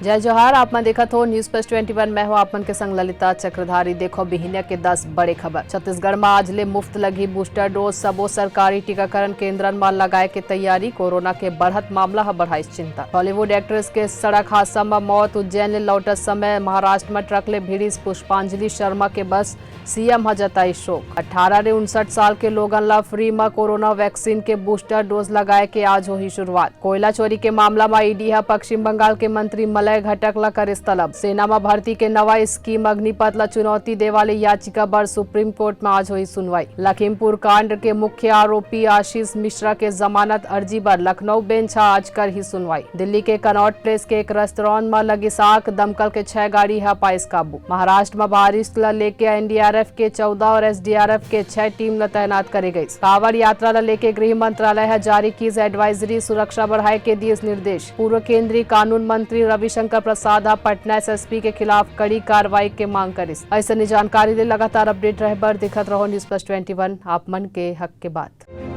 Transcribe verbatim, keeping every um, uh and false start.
जय जोहार, आप मन देखत हो News Plus Twenty One, मैं हूं आप मन के संग ललिता चक्रधारी। देखो बिहिनिया के दस बड़े खबर। छत्तीसगढ़ म आज ले मुफ्त लगही booster dose, सबो सरकारी टीकाकरण केंद्रन म लगाए के तैयारी, कोरोना के बढ़त मामला ह बढ़ाइस चिंता। Bollywood actress के सड़क हादसा म मौत, उज्जैन ले लौटत समय महाराष्ट्र म ट्रक ले भिड़िस पुष्पांजलि शर्मा के बस, सीएम ह जताई शोक। अठारह ले उनसठ साल के लोगन ला free म कोरोना vaccine के booster dose लगाए के आज होही शुरुआत। कोयला चोरी के मामला म ईडी ह पश्चिम बंगाल के मंत्री मलय घटक ला करिस तलब। सेना म भर्ती के नवा scheme अग्निपथ ला चुनौती दे वाले याचिका बर सुप्रीम कोर्ट म आज होही सुनवाई। लखीमपुर कांड के मुख्य आरोपी आशीष मिश्रा के जमानत अर्जी बर लखनऊ बेंच ह आज करही सुनवाई। दिल्ली के कनॉट प्लेस के एक रेस्तरां म लगिस आग, दमकल के छह गाड़ी ह पाइस काबू। महाराष्ट्र म बारिश ल लेके एनडीआरएफ के चौदह और एसडीआरएफ के छह टीम ल तैनात करे गइस। कांवड़ यात्रा ल लेके गृह मंत्रालय ह जारी किस advisory, सुरक्षा बढ़ाए के दिस निर्देश। पूर्व केंद्रीय कानून मंत्री रविशंकर प्रसाद ह पटना एसएसपी के खिलाफ कड़ी कार्रवाई के मांग करिस। अइसने जानकारी ले लगातार update रहे बर देखत रहो News Plus Twenty One, आप मन के हक के बात।